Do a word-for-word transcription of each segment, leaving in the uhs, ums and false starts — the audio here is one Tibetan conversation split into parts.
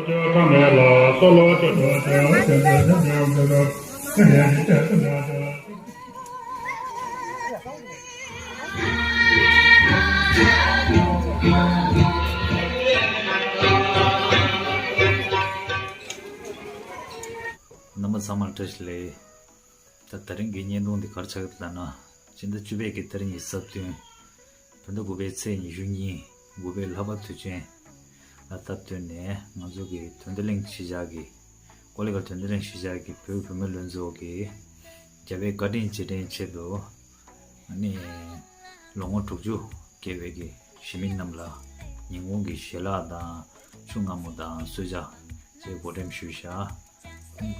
རྣམ་པ་ཚང་མར་བཀྲ་ཤིས་བདེ་ལེགས། ད་དེ་རིང་གི་བརྙན་ཐུང་འདི་ག་རེ་ཆགས་ཀྱི་འདུག་ལབ་ན། སྤྱི་ཟླ་བཅུ་པའི་གི་དེ་རིང་གི་སྟབས་བསྟུན། བོད་ཟླ་དགུ་པའི་ཚེས་ཉི་ཤུ་གཉིས། དགུ་པའི་ལྷག་པ་དུས་ཆེན་ལ་སྟབས་བསྟུན་ནས། ང་ཚོ་གི་དོན་ལྡན་གླིང་གཞིས་ཆགས་ཀྱི། ཀོ་ལི་གྷལ་དོན་ལྡན་གླིང་གཞིས་ཆགས་ཀྱི་བོད་བུད་མེད་ལྷན་ཚོགས་ཀྱིས། རྒྱལ་བའི་བཀའ་དྲིན་རྗེས་དྲན་ཆེད་དུ། ཨ་ནི་ལོ་ངོ་དྲུག་ཅུ་བརྒལ་བའི་གི་གཞིས་མི་རྣམས་ལ་ཉིན་གུང་གི་ཞལ་ལག་དང་ཆུ་མངར་མོ་དང་གསོལ་ཇ་བཅས་འགོ་འགྲེམས་ཞུས་བཞག་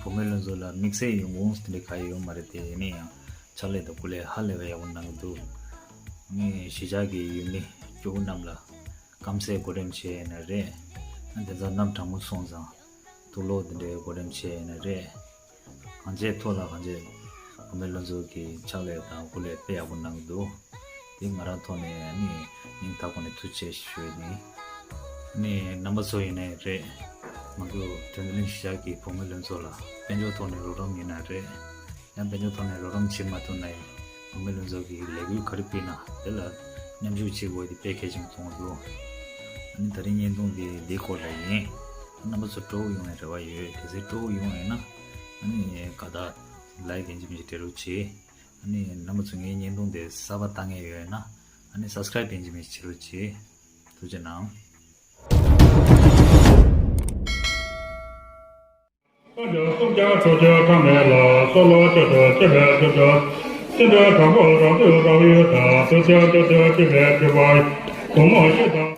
བུད་མེད་ལྷན་ཚོགས་ལ་དམིགས་བསལ་ཡོང་ཁུངས་དེ་འདྲ་ག་ཡོད་མ་རེད། དེ་ཡིན་ན་ཡང་ཕྱག་ལས་དང་སྐུ་ལས་ཧ་ལས་པའི་ཡག་པོ་གནང་གི་འདུག་ཨ་ནི་གཞིས་ཆགས་ཀྱི་ཡུལ་མི་སྐྱོ་བོ་རྣམས་ལ་སྐམ་སའི་འགོ་འགྲེམས་བྱས་ཡིན་ན་རེད། ཨ་ནི་དེང་སང་གནམ་གྲང་མོ་སོང་ཙང་དུག་ལོག་དེ་འདྲའི་འགོ་འགྲེམས་བྱས་ཡིན་ན་རེད། གང་ཅིའི་ཐོག་ལ་གང་ཅི་བུད་མེད་ལྷན་ཚོགས་ཀྱི་ཕྱག་ལས་དང་སྐུ་ལས་དཔེ་ཡག་པོ་གནང་གི་འདུག་དེ་ང་རང་ཐོག་ནས་ནི་སྙིང་ཐག་པ་ནས་ཐུགས་རྗེ་ཆེ་ཞུ་ཡི་ཡིན། ནི་རྣམ་པ་ཚོ་ཡིན་ནའི་རེད། ང་ཚོ་དོན་ལྡན་གླིང་གཞིས་ཆགས་ཀྱི་བུད་མེད་ལྷན་ཚོགས་ལ་དཔལ་འབྱོར་ཐོག་ནས་རོགས་རམ་ཡིན་ན་རེད། ཡང་དཔལ་འབྱོར་ཐོག་ནས་རོགས་རམ་བྱེད་མ་ཐུབ་ན་ཡང་བུད་མེད་ལྷན་ཚོགས་ཀྱིས་ལས་འགུལ་ག་རེ་སྤེལ་ན་དེ་ལ་མཉམ་ཞུགས་བྱེད་དགོས་དེ་དཔེ་གལ་ཆེན་པོ་མཐོང་གི་འདུག་ཨ་ནི་དེ་རིང་བརྙན་ཐུང་འདི་འདིའི་སྐོར་ལ་ཡིན། རྣམ་པ་ཚོ་སྤྲོ་བོ་ཡོང་བའི་རེ་བ་ཡོད། གལ་སྲིད་སྤྲོ་བོ་ཡོང་བ་ཡིན་ན་ཨ་ནི་དགའ་རྟགས་ལའིཀ་ཡིན་གཅིག་མིན་གཅིག་སྤྲད་རོགས་གྱིས། ཨ་ནི་རྣམ་པ་ཚོ་ངའི་བརྙན་ཐུང་དེ་གསར་པ་ལྟ་མཁན་ཡོད་ན་ཨ་ནི་སབ་སི་ཀ་རེབ་ཡིན་གཅིག་མིན་གཅིག་བྱེད་རོགས་གྱིས། ཐུགས་རྗེ་གནང་། སུམ་བརྒྱ་དྲུག་ཅུ་གྲངས་མེད་ལ། སོ་ལོ་བཅུ་དྲུག་བཅུ་ལས་བཅུ་དྲུག་སྲིན་པོའི་གྲོགས་པོ་རང་དུས་རང་ཡུལ་དང་། དུས་ཆེན་བཅུ་དྲུག་བཅུ་ལས་བཅུ་པ། དགོང་མོ་བཞི་དང་།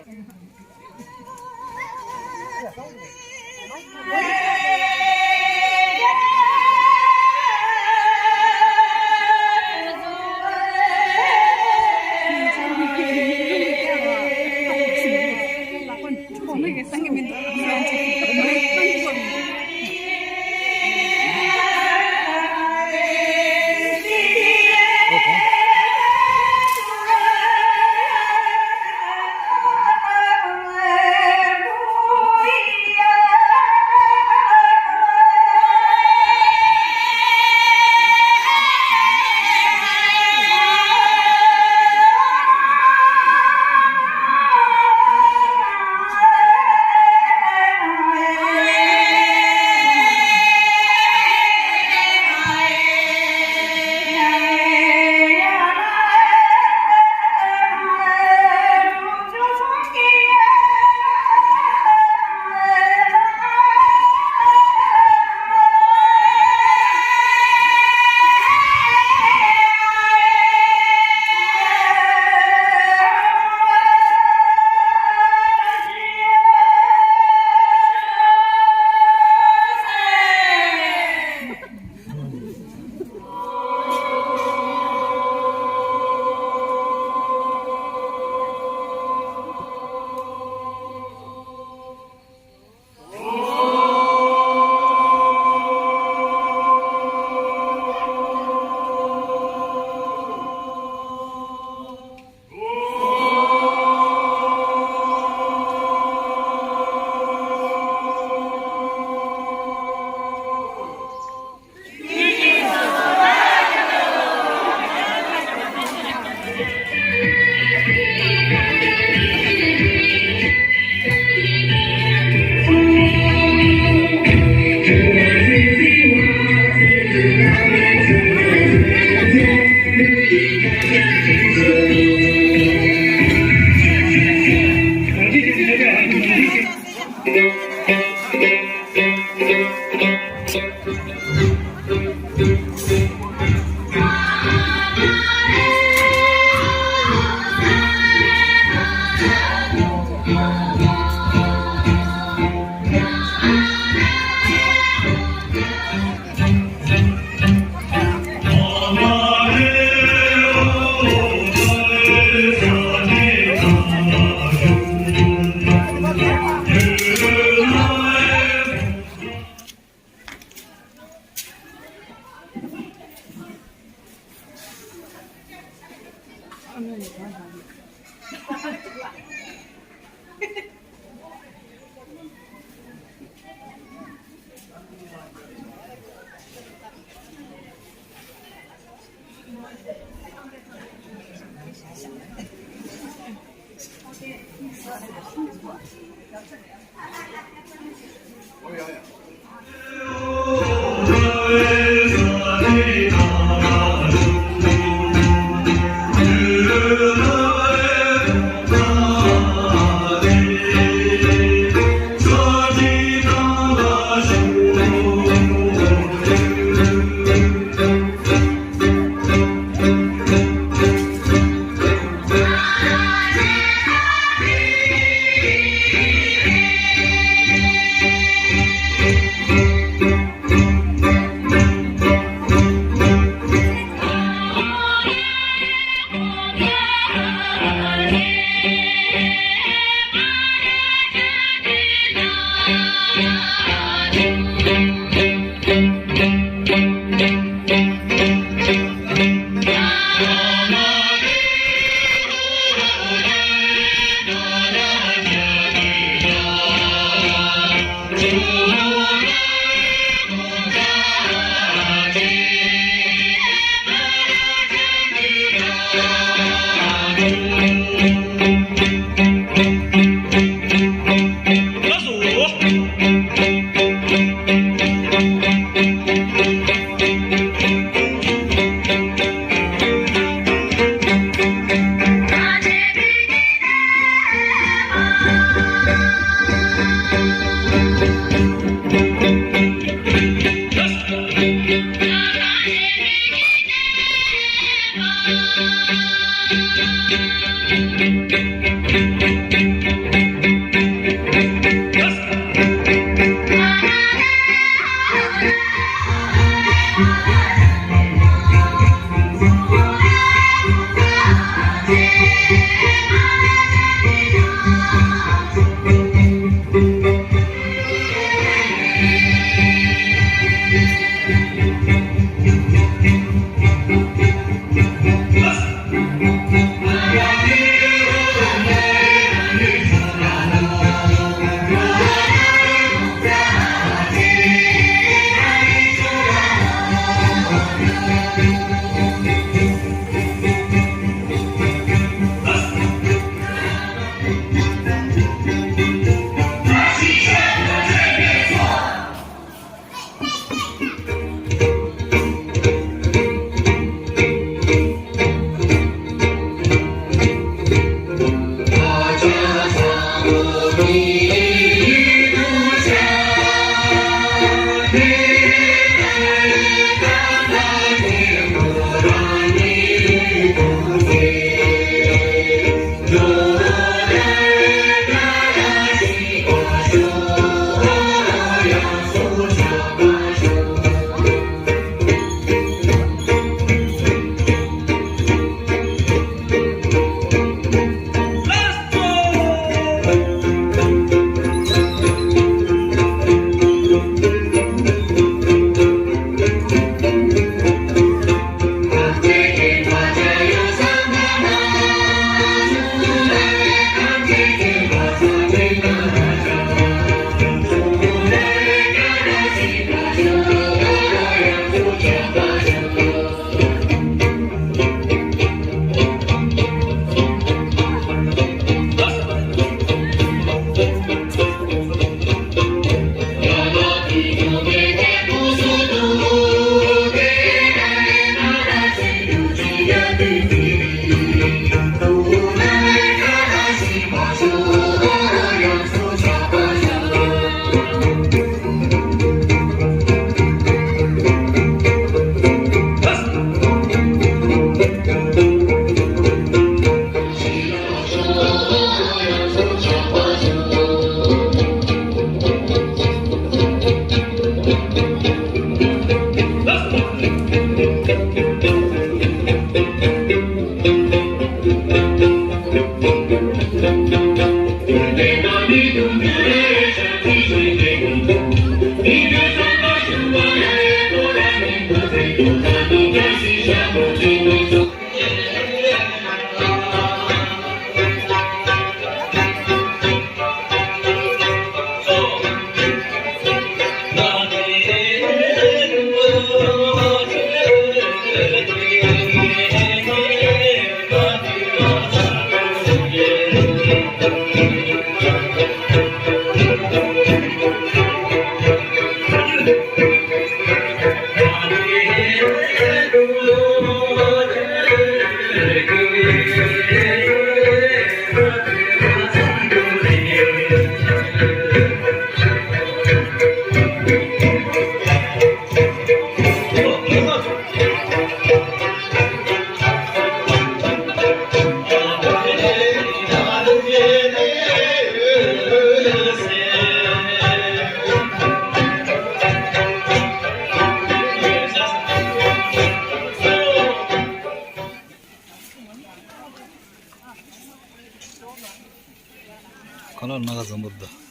ཁོ་ལ་སྣ་ཁ་བཟང་པོ་འདུག